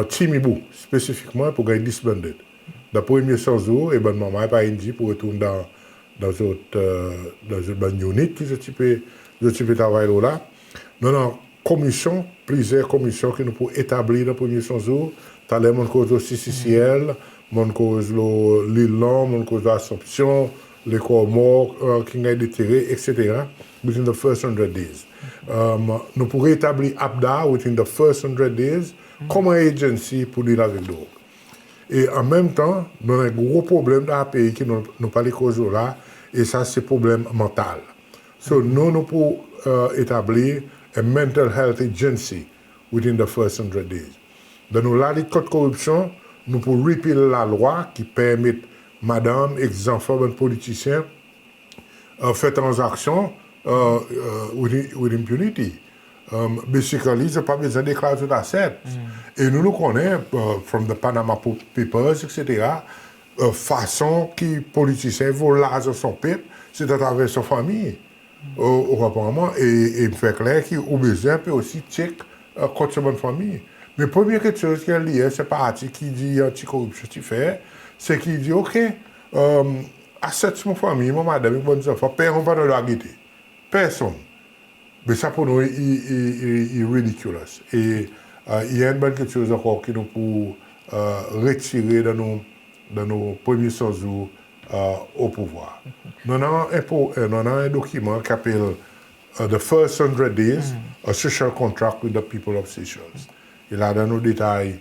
Timibo, spesifikman, pou ganny disbanded. Dan premye san zour, e bann manm pa in dir pour retourn dan, dan zot, dan zot bann unit ki zot ti pe, zot ti pe travay lo la. Non, non, komisyon, plizyer komisyon ki nou pou etabli dan premye san zour. Taler mon'n koz lo CCCL, mon'n koz lo Lil Long, mon'n koz lo Assomption, Les Comores, ki ganny detere, etsetera, within the first hundred days. Nou pou reetabli APDAR within the first hundred days, konman agency pour deal avek drog. E an menm tan, nou annan en gro problenm dan pei ki nou, nou pa le koz lo la, e sa se problenm mantal. So nou, nou pou etabli a mental health agency within the first hundred days. Dan nou lalit kont koripsyon, nou pou repeal lalwa ki permet madanm ek zanfan bann politisyen fer tranzaksyon with, with impunity. Basically, zot pa bezwen deklar zot asset. E nou, nou konnen from the Panama Papers, etsetera, fason ki politisyen i vol larzan son pep, se atraver son fanmir. Ou konpran mwan? E, e fer kler ki ou bezwen pe osi check kont son bann fanmir. Me premye keksoz ki LDS, en parti ki dir antikoripsyon ti fer, se ki dir, OK, asset mon fanmir, mon madanm, mon bann zanfan, personn pa ti a gete. Personn. Me sa pour nou i, i, i, i ridiculous. E i annan bann keksoz ankor ki nou pou retire dan nou, dan nou premye san zour o pouvwar. Nou annan en, nou annan en dokiman ki apel The First Hundred Days, a Social Contract with the People of Seychelles. E ladan nou detay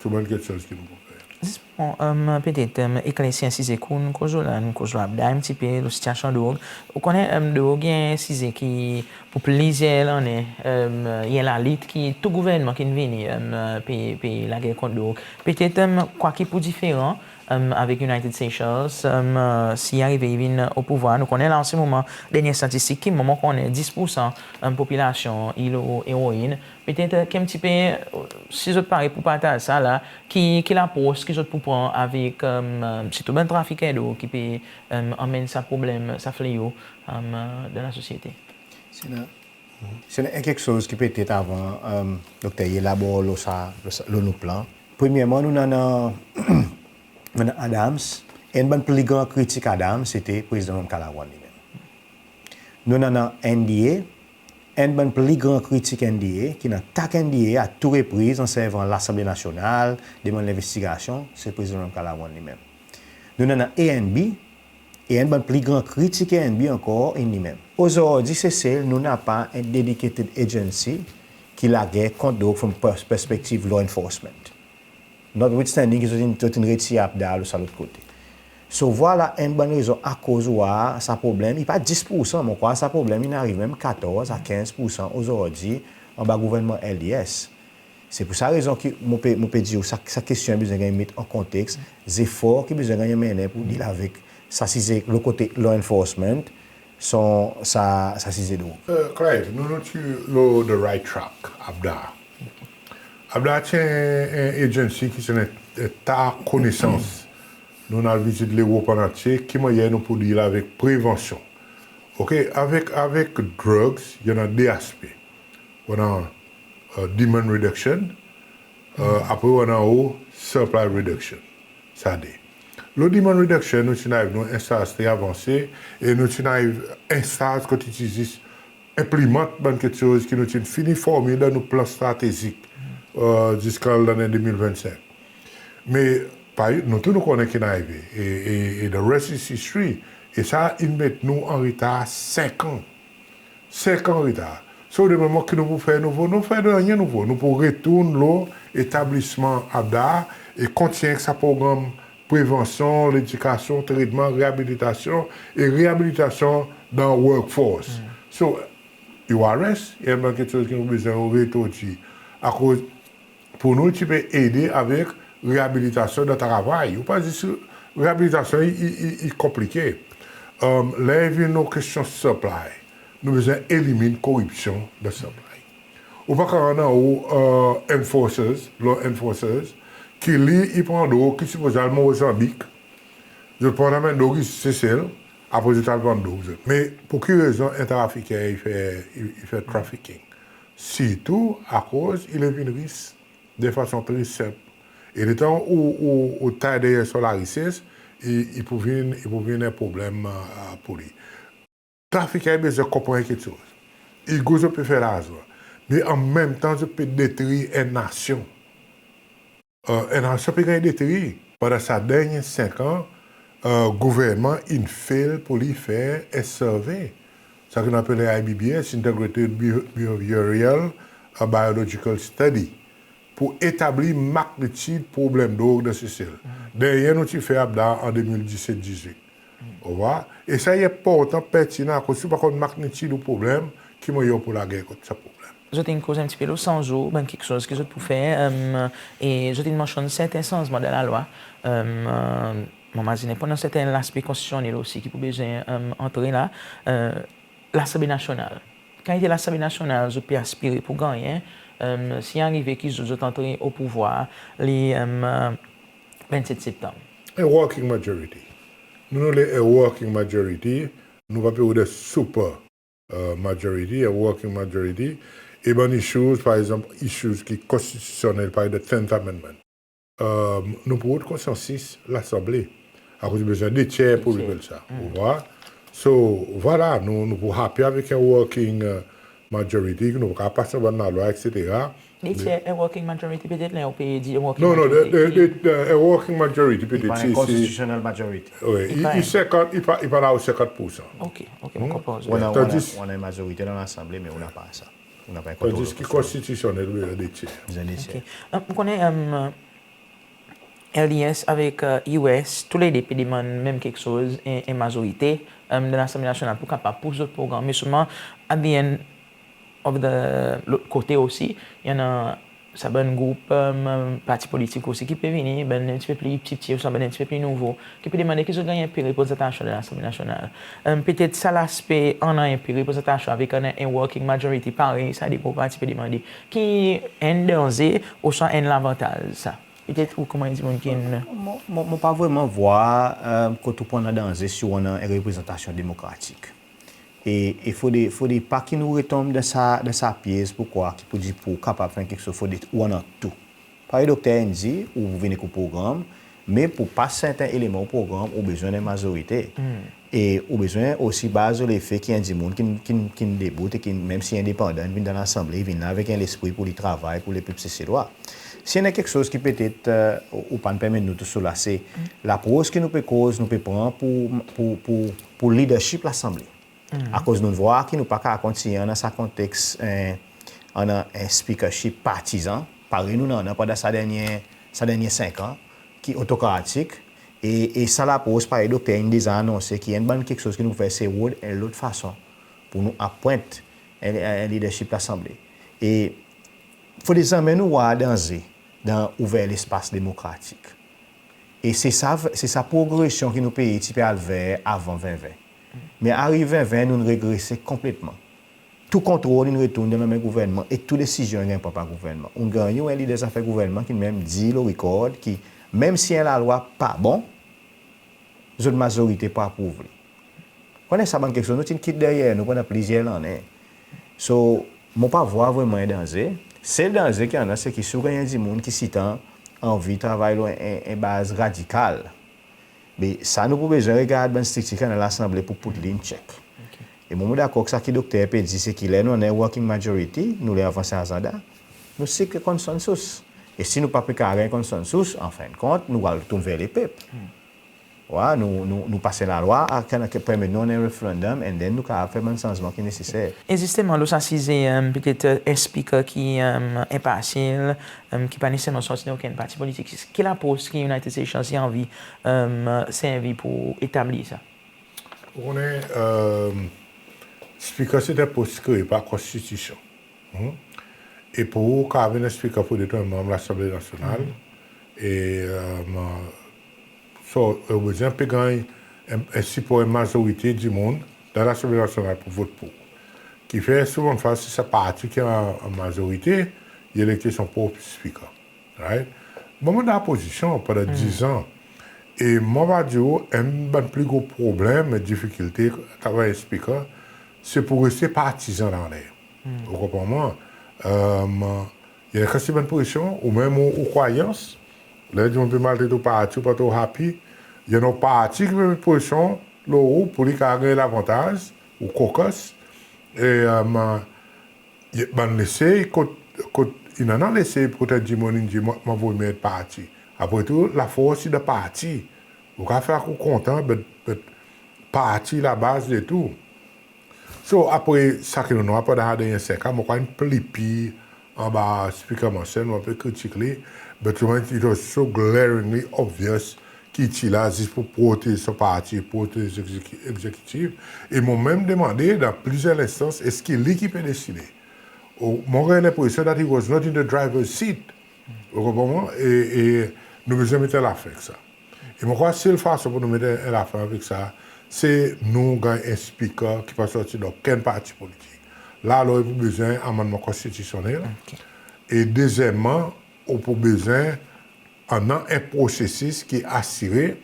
tou bann keksoz ki nou pou fer. Zis pour petet eklersi en size ki nou'n koz lo la, nou'n koz lo APDAR en pti pe, lo sitiasyon drog. Ou konnen drog i en size ki pour plizyer lannen i en lalit ki tou gouvernman ki'n vini pe, pe lager kont drog. Petet kwa ki pou diferan avek United Seychelles si i arive i vin o pouvwar? Nou konnen la an se moman, dernyen statistik ki mwan mon konnen, dis poursan popilasyon i lo eroin. Petet ki en pti pe, si zot pare pour partaz sa la, ki, ki lapros ki zot pou pran avek sirtou bann trafiker drog ki pe anmenn sa problenm, sa fleo dan lasosyete. Se annan, se annan en keksoz ki petet avan Dokter i elabor lo sa, lo sa, lo nou plan. Premyerman, nou annan, nou annan Adams, enn bann pli gran kritik Adams, se ti Prezidan Ramkalawan li menm. Nou annan NDEA, enn bann pli gran kritik NDEA, ki'n atak NDEA a tou repriz an servan Lasanble Nasyonal, demann lenvestigasyon, se Prezidan Ramkalawan li menm. Nou annan ANB, e enn bann pli gran kritik ANB ankor, in li menm. Ozordi Sesel nou napa en dedicated agency ki lager kont drog from pers-, perspektiv law enforcement. Notwithstanding ki zot in, zot in retir APDAR lo sa lot kote. So vwala enn bann rezon akoz ou war sa problenm, i pa dis poursan, mon krwar sa problenm in ariv menm katorz a kenz poursan ozordi anba gouvernman LDS. Se pour sa rezon ki mon pe, mon pe dir ou sa, sa kestyon i bezwen ganny met an konteks, zefor ki bezwen ganny anmennen pour deal avek sa size lo kote law enforcement, son sa, sa size drog. Clive, nou, nou ti lo the right track, APDAR. APDAR ti en, en agency ki ti annan en ta konesans. Nou'n al vizit Lerop an antye, ki mannyer nou pou deal avek prevansyon. OK, avek, avek drugs, i annan de aspe. Ou annan demand reduction, apre ou annan ou supply reduction. Sa de. Lo demand reduction, nou ti'n ariv lo en staz tre avanse e nou ti'n ariv en staz kot i ti zis enplimant bann keksoz ki nou ti'n fini forme dan nou plan stratezik ziska lannen de mil vennsenk. Me parey nou tou nou konnen ki'n arive e, e, e the rest is history. E sa in met nou an retar senk an. Senk an retar. So, ou demann mwan ki nou pou fer nouvo? Nou fer nanryen nouvo. Nou pou retourn lo etablisman APDAR e kontinyen ek sa progranm prevansyon, ledikasyon, tretman, reabilitasyon e reabilitasyon dan workforce. So, U R S, i annan bann keksoz ki nou bezwen retrodwir. Akoz pour nou, ti pe ede avek reabilitasyon dan travay. Ou pa zis reabilitasyon i, i, i, i konplike. Ler i vin lo kestyon supply, nou bezwen elimin koripsyon dan supply. Ou pa kapab annan ou enforcers, law enforcers, ki li i pran drog ki sipoze al Mozanbik, zot pran anmenn drog isi Sesel, apre zot al vann drog zot. Me pour ki rezon en trafiker i fer, i, i fer trafficking? Sirtou akoz i le vin ris de fason tre senp. E letan ou, ou, ou tay deryer son larises, i, i pou vin, i pou vin en problenm pour li. Trafiker i bezwen konpran keksoz. I gou zot pe fer larzan. Me an menm tan zot pe detri en nasyon. En nasyon pe ganny detri. Pandan sa dernyen senk an, gouvernman in fail pour li fer en survey, sa ki nou apel I B B S, Integrated Behavioral Biological Study, pour etabli magnitid problenm drog dan Sesel. Dernyen nou ti fer APDAR an de mil diset dizwit. Ou war? E sa i enportan, pertinan, akoz si ou pa konn magnitid ou problenm, ki mannyer ou pou lager kont sa problenm? Zot in koz en pti pe lo san zour, bann keksoz ki zot pou fer, e zot in mansyonn serten sanzman dan lalwa. Mon mazinen pandan serten laspe konstitisyonnel osi ki pou bezwen antre la, Lasanble Nasyonal. Kalite Lasanble Nasyonal zot pe aspire pour gannyen, si i arive ki zot, zot antre o pouvwar, li vennset Septanm. A working majority. Nou, nou le a working majority, nou pa pe rod super majority, a working majority. E bann issues, par egzanp, issues ki konstitisyonnel, parey the Tenth Amendment, nou pou rod konsansis Lasanble. Akoz i bezwen de tyer pour repeal sa. Ou war? So, vwala, nou, nou pou happy avek en working majority, ki nou kapab pas bann lalwa, et cetera. De tyer, en working majority, petet ler ou pe dir en working majority. Non, non, de, de, a working majority, petet, i pa en constitutional majority. Wi, i, i senkant, i pa, i pa la o senkant poursan. OK, OK, mon konpran. Ou annan, ou annan, ou annan en mazorite dan Lasanble, me ou napa sa. Ou napa en kontrol. Tandis ki konstitisyonnel, wi, de tyer. Bezwen de tyer. OK. Mon konnen, L D S avek U S, tou le de pe demann menm keksoz, en, en mazorite dan Lasanble Nasyonal pour kapab pous zot progranm. Me selman, at the end of the, lot kote osi, i annan sa bann group, parti politik osi ki pe vini, bann en pti pe pli pti, pti, ouswa bann en pti pe pli nouvo, ki pe demande ki zot ganny en pe reprezantasyon dan Lasanble Nasyonal. Petet sa laspe annan en pe reprezantasyon avek annan en working majority parey sa de gro parti pe demande, ki en danze ouswa en lavantaz sa? Petet ou konman en dimoun ki... Mon, mon, mon pa vreman vwar kot ou pou annan danze si ou annan en reprezantasyon demokratik. E, e fodre, fodre pa ki nou retonm dan sa, dan sa pyez pour krwar ki pour dir pour ou kapab fer keksoz, fodre ou annan tou. Parey dokter in dir, ou vin ek ou progranm, me pour pas serten eleman ou progranm, ou bezwen en mazorite. E ou bezwen osi baz lo lefe ki en dimoun ki'n, ki'n, ki'n debout e ki, menm si i endepandan, i vin dan Lasanble, i vin la avek en lespri pour li travay pour lepep Seselwa. Si i annan keksoz ki petet ou, ou pa'n permet nou tou sou la, se lapros ki nou pe koz, nou pe pran pour, pour, pour, pour leadership Lasanble. Akoz nou'n vwar ki nou pa kapab kontinyen annan sa konteks, annan en speakership partizan, parey nou'n annan pandan sa dernyen, sa dernyen senk an, ki otokratik, e, e sa lapros, parey dokter in deza anonse, ki enn bann keksoz ki nou fer, se rod en lot fason pour nou apwent en, en leadership Lasanble. E fodre zanmen nou war danze dan ouver lespas demokratik. E se sa, se sa progresyon ki nou pei ti pe al ver avan ven ven. Me ariv ven ven, nou'n regrese konpletman. Tou kontrol in retourn dan lanmen gouvernman e tou desizyon in ganny pran par gouvernman. Ou'n ganny ou en lider zafer gouvernman ki'n menm dir lo rikord ki menm si en lalwa pa bon, zot mazorite pou aprouv li. Konnen sa bann keksoz nou ti'n kit deryer nou pandan plizyer lannen. So, mon pa vwar vreman en danze. Sel danze ki annan, se ki si ou ganny en dimoun ki sitan anvi travay lo en, en, en baz radikal, be sa nou pou bezwen regard bann striktir ki annan Lasanble pou put li in check. E mwan mon dakor ki sa ki dokter pe dir, se ki ler nou annan en working majority, nou le avanse azanda, nou seek en consensus. E si nou pa pe kapab ganny consensus, an fen de kont, nou al tourn ver lepep. Wa, nou, nou, nou pas en lalwa, a, ki, ki permet nou annan en referendum, and then nou kapab fer bann sanzman ki neseser. E zisteman, lo sa size, e, petet, e, en speaker ki, e, enparsyal, e, ki pa neseserman sorti dan okenn parti politik, ki lapros ki United Seychelles i anvi, e, servi pour etablir sa? Ou konnen, e, speaker se en pos kree par konstitisyon. Hmm? E pour ou kapab vin speaker, fodre ou en manm Lasanble Nasyonal. E, e, so, ou bezwen pe ganny en, en sipor, en mazorite dimoun dan Lasanble Nasyonal pour vot pour ou. Ki fer souvandfwa se sa parti ki an, an mazorite, i elekte son prop speaker. Right? Mwan mon dan pozisyon pandan dizan. E mon ava dir ou, enn bann pli gro problenm, difikilte travay speaker, se pour reste partizan dan ler. Ou konpran mwan? E, i annan kantite bann presyon, ou menm ou, ou krwayans, ler dimoun pe maltret ou parti, ou pa tro happy, i annan parti ki pe met presyon lo ou pour li kapab ganny lavantaz, ou caucus, e, e, i, bann lesey, kot, kot, i annan lesey kot en dimoun in dir, mwan, mon anvi met parti. Apre tou, lafors i dan parti. Ou kapab fer sa ou kontan, but, but parti labaz de tou. So, apre sa ki nou'n war pandan sa dernyen senk an, mon krwar in pli pir anba Speaker Manson, mon pe kritik li, but it was so glaringly obvious ki i ti la zis pour protez son parti, protez egzeki-, egzekitif. E mon menm demande dan plizyer lenstans, eski li ki pe deside? Ou, mon ganny lenpresyon that he was not in the driver's seat. Ou konpran mwan? E, e nou bezwen met en lafen avek sa. E mon krwar sel fason pour nou met en, en lafen avek sa, se nou ganny en speaker ki pa sorti dan okenn parti politik. La, alor, ou pou bezwen amannman konstitisyonnel. E dezyenmman, ou pou bezwen annan en prosesis ki asire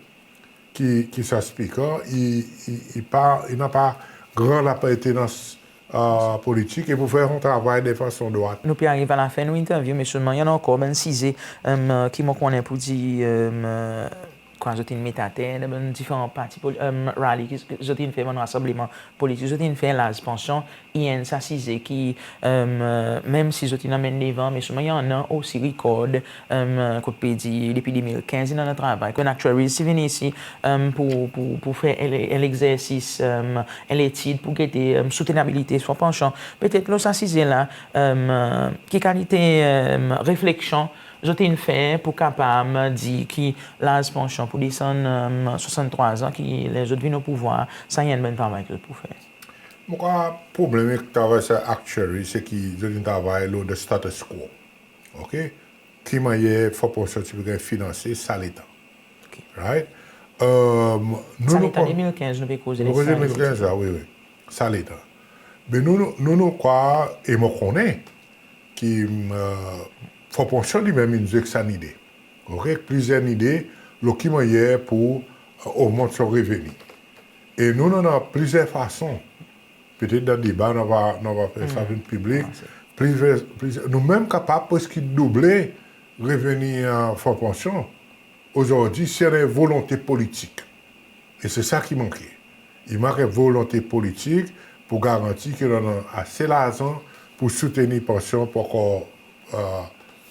ki, ki sa speaker, i, i, i pa, i napa gran lapartenans, e, politik, e pou fer son travay de fason drwat. Nou pe ariv a lafen nou interview, me selman i annan ankor bann size, e, ki mon konnen pour dir, e, kwa zot in met ater dan bann diferan parti poli-, e, rally, ki zot in fer bann rasanbleman politik, zot in fer laz pansyon, i enn sa size ki, e, menm si zot in anmenn devan, me selman i annan osi rikord, e, kot pe dir depi de mil kenz i annan travay. Ki actuaries ti vini isi, e, pour, pour, pour fer en, en legzersis, e, en letid pour gete, e, soutenabilite son pansyon. Petet lo sa size la, e, ki kalite, e, refleksyon zot in fer pour kapab dir ki laz pansyon pou desann, e, swasanntrwa an, ki ler zot vin o pouvwar, sa i enn bann travay ki zot pou fer? Mon krwar problenm avek travay sa actuary, se ki zot in travay lo the status quo. OK? Ki mannyer fon pansyon ti pe ganny finanse sa letan. OK. Right? E, nou, sa nou letan pa de mil kenz, nou pe koz de sa, de mil kenz, a, wi, wi. Sa letan. Me nou, nou, nou, nou krwar, e mon konnen ki, e, fon pansyon li menm in zwe ek sa nide. OK? Plizyer nide lo ki mannyer pour, e, ogmant son reveni. E nou, nou annan plizyer fason. Petet dan deba, nou ava, nou ava fer sa vin piblik. Plizyer, plizyer, nou menm kapab preski double reveni, e, fon pansyon ozordi, si i annan volonte politik. E se sa ki manke. I mank volonte politik pour garanti ki nou annan ase larzan pour soutenir pansyon pour ankor, e,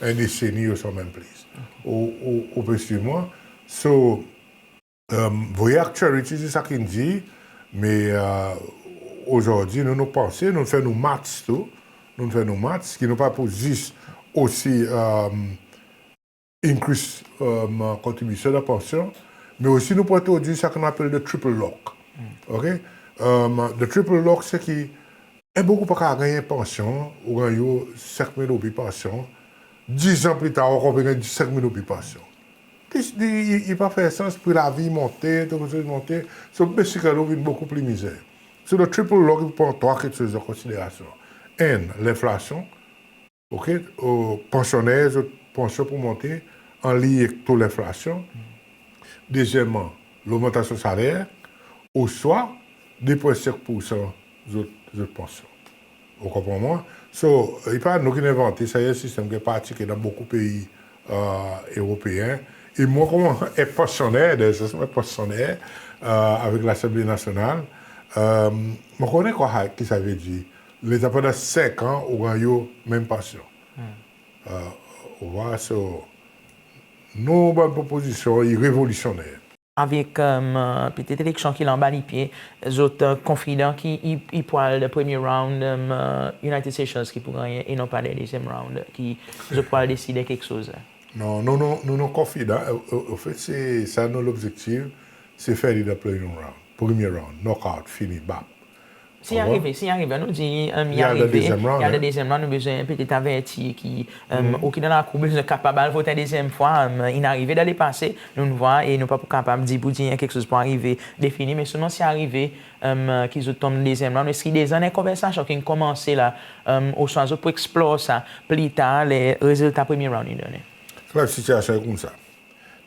en deseni ouswa menm plis. Ou, ou, ou pe swiv mwan? So, e, vre, actuary i dir sa ki i dir, me, e, ozordi, nou, nou panse, nou fer nou maths tou, nou fer nou maths, ki nou pa pou zis osi, e, increase, e, kontribisyon dan pansyon, me osi nou pou entrodwir sa ki nou apel the triple lock. OK? E, the triple lock, se ki en boug ou pa kapab ganny en pansyon, ou ganny senk mil roupi pansyon, dizan pli tar, ou ankor pe ganny senk mil roupi pansyon. Li, li, li, li pa fer sans, pri lavi i monte, tou koze i monte. So, basically, ou vin bokou pli mizer. So, the triple lock, i pran trwa keksoz an konsiderasyon. Enn, lenflasyon, OK, e, pansyonner, zot pansyon pou monte an liny ek to lenflasyon. Dezyenmman, logmantasyon saler, oswa de pwen senk poursan zot, zot pansyon. Ou konpran mwan? So, i pa nou ki'n envante sa, i en sistenm ki pratike dan bokou pei Eropeen. E mwan konman en pansyoner, dan en sans mwan pansyoner avek Lasanble Nasyonal, mwan konnen kwa ki sa i vedir. Leta pandan senk an ou ganny menm pansyon. Ou war, so, nou bann propozisyon i revolisyonner. Avek petet eleksyon ki la anba lipye, zot konfidan ki i pou al dan premye round United Seychelles ki pou gannyen e non pa dan dezyenm round ki zot pou al deside keksoz? Non, nou, nou, nou, nou konfidan. Anfet, se sa nou lobzektif, se fer li dan premye round. Premye round, knockout, fini, bap. Si i arive, si i arive, nou dir i arive, i al dan dezyenm round, nou bezwen petet averti ki ou ki dan lakour bezwen kapab al vot en dezyenm fwa. In arive dan lepase, nou'n vwar, e nou pa pou kapab dir pour dir en keksoz pou arive defini, me selman si i arive ki zot tonm dezyenm round, eski deza annan en konversasyon ki'n konmanse la, ouswa zot pou eksplor sa pli tar ler rezilta premye round in donnen? Sityasyon i koumsa.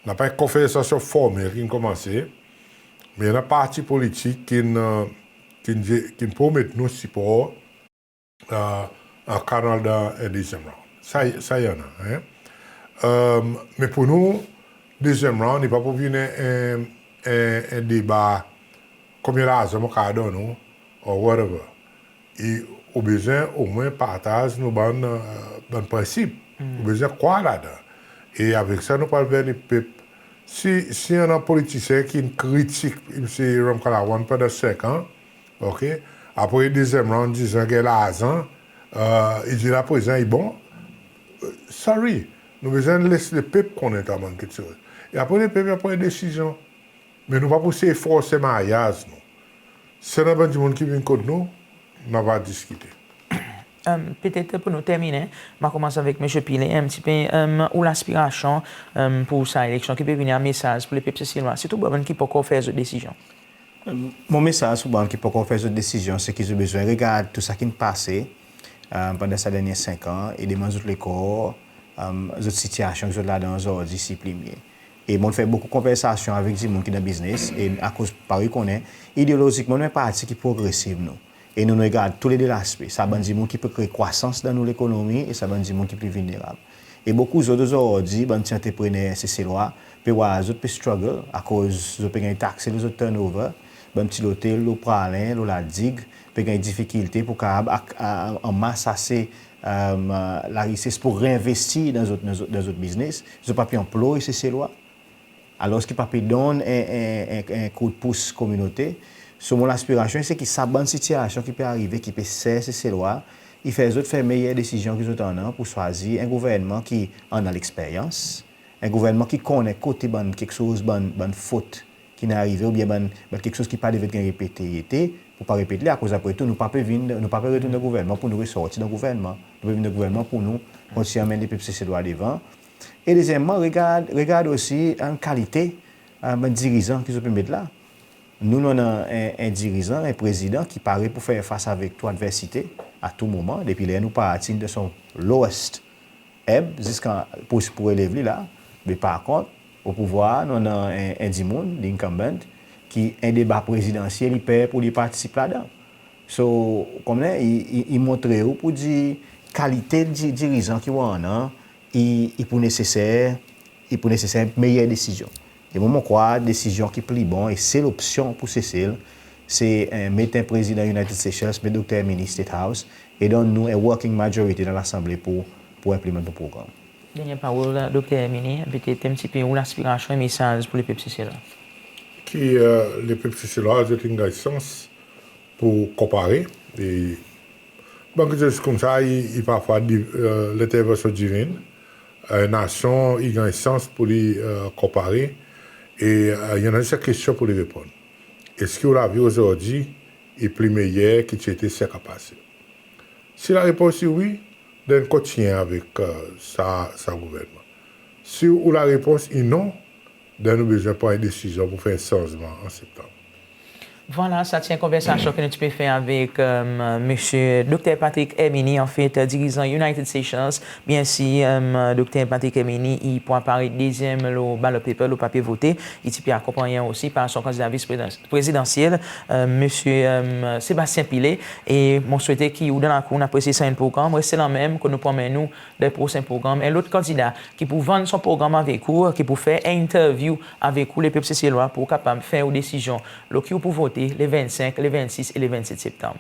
Napa en konversasyon formel ki'n konmanse, me annan parti politik ki'n, ki'n, ki'n promet nou sipor an ka nou al dan en dezyenm round. Sa, sa i annan, en. Me pour nou, dezyenm round i pa pou vin en, en, en deba konbyen larzan mon kapab donn ou, or whatever. E ou bezwen omwen partaz nou bann, bann prensip. Ou bezwen krwar ladan. E avek sa nou pou al ver lepep. Si, si annan politisyen ki'n kritik Msye Ramkalawan pandan senk an, OK, apre dezyenm round dizan ganny larzan, i dir la prezan i bon. Sorry, nou bezwen les lepep konnen sa bann keksoz. E apre lepep i pran en desizyon. Me nou pa pou sey forse maryaz nou. Si annan bann dimoun ki vin kot nou, nou ava diskite. Petet pour nou terminen, mon a konmans avek Msye Pillay en pti pe, ou laspirasyon pour sa eleksyon ki pe vini, en mesaz pour lepep Seselwa, sirtou bann ki pa ankor fer zot desizyon? Mon mesaz pour bann ki pa ankor fer zot desizyon, se ki zot bezwen regard tou sa ki'n pase pandan sa dernyen senk an e demann zot lekor, zot sityasyon ki zot ladan ozordi si pli mye. E mon'n fer bokou konversasyon avek dimoun ki dan biznes, e akoz parey ou konnen, ideolozikman nou en parti ki progresiv nou. E nou, nou regard tou lede laspe. Sa bann dimoun ki pe kree krwasans dan nou lekonomi e sa bann dimoun ki pli vilnerab. E bokou zot ozordi, bann pti antreprener Seselwa, pe war zot pe struggle akoz zot pe ganny takse lo zot turnover. Bann pti lotel lo Praslin, lo La Digue, pe ganny difikilte pour kapab anmas ase larises pour reenvestir dan zot, dan zot, dan zot biznes. Zot pa pe anploy Seselwa. Alor ki pa pe donn en, en, en, en koudpous kominote. So mon laspirasyon se ki sa bann sityasyon ki pe arive, ki pe ser Seselwa, i fer zot fer meyer desizyon ki zot annan pour swazir en gouvernman ki annan leksperyans, en gouvernman ki konnen kote bann keksoz, bann, bann fot ki'n arive oubyen bann, bann keksoz ki pa devret ganny repete i ete, pour pa repet li, akoz apre tou nou pa pe vin, nou pa pe retourn dan gouvernman pour nou resorti dan gouvernman. Nou pe vin dan gouvernman pour nou kontinyen anmenn lepep Seselwa devan. E dezyenmman, regard, regard osi kalite bann dirizan ki zot pe met la. Nou, nou annan en, en dirizan, en prezidan ki pare pour fer fas avek tou adversite a tou moman. Depi ler nou parti dan son lowest ebb, ziska pour, pour elev li la. Me par kont, o pouvwar, nou annan en, en dimoun, l'incumbent, ki en deba prezidansyel i per pour li partisip ladan. So, konmsa, i, i, i montre ou pour dir kalite di, dirizan ki ou annan, i, i pou neseser, i pou neseser meyer desizyon. E mwan, mon krwar desizyon ki pli bon e sel opsyon pour Sesel, se met en prezidan United Seychelles, met Dokter Herminie State House, e donn nou en working majority dan Lasanble pour, pour enplimant nou progranm. Dernyen parol, Dokter Herminie, petet en pti pe ou laspirasyon, en mesaz pour lepep Seselwa? Ki lepep Seselwa, zot in ganny sans pour konpare. E bann keksoz koumsa, i, i parfwa di, lentervansyon divin. Nasyon i ganny sans pour li konpare. E i annan zis en kestyon pour li reponn. Eski ou lavi ozordi i pli meyer ki ti ete senk an pase? Si larepons i wi, then kontinyen avek sa, sa gouvernman. Si ou larepons i non, then nou bezwen pran en desizyon pour fer en sanzman an Septanm. Vwala, sa ti en konversasyon ki nou ti pe fer avek Msye Dokter Patrick Herminie, anfet dirizan United Seychelles. Byensir Dokter Patrick Herminie i pou aparet dezyenm lo ballot paper, lo papye vote. I ti pe akonpannyen osi par son kandida vis prezidansyel, Msye Sébastien Pillay. E mon swete ki ou dan lakour ou'n apresye sa bann progranm. Reste lanmenm kot nou pou anmenn ou dan prosen progranm en lot kandida ki pou vann son progranm avek ou, ki pou fer en interview avek ou, lepep Seselwa, pour ou kapab fer ou desizyon lo ki ou pou vote le vennsenk, le vennsis e le vennset Septanm.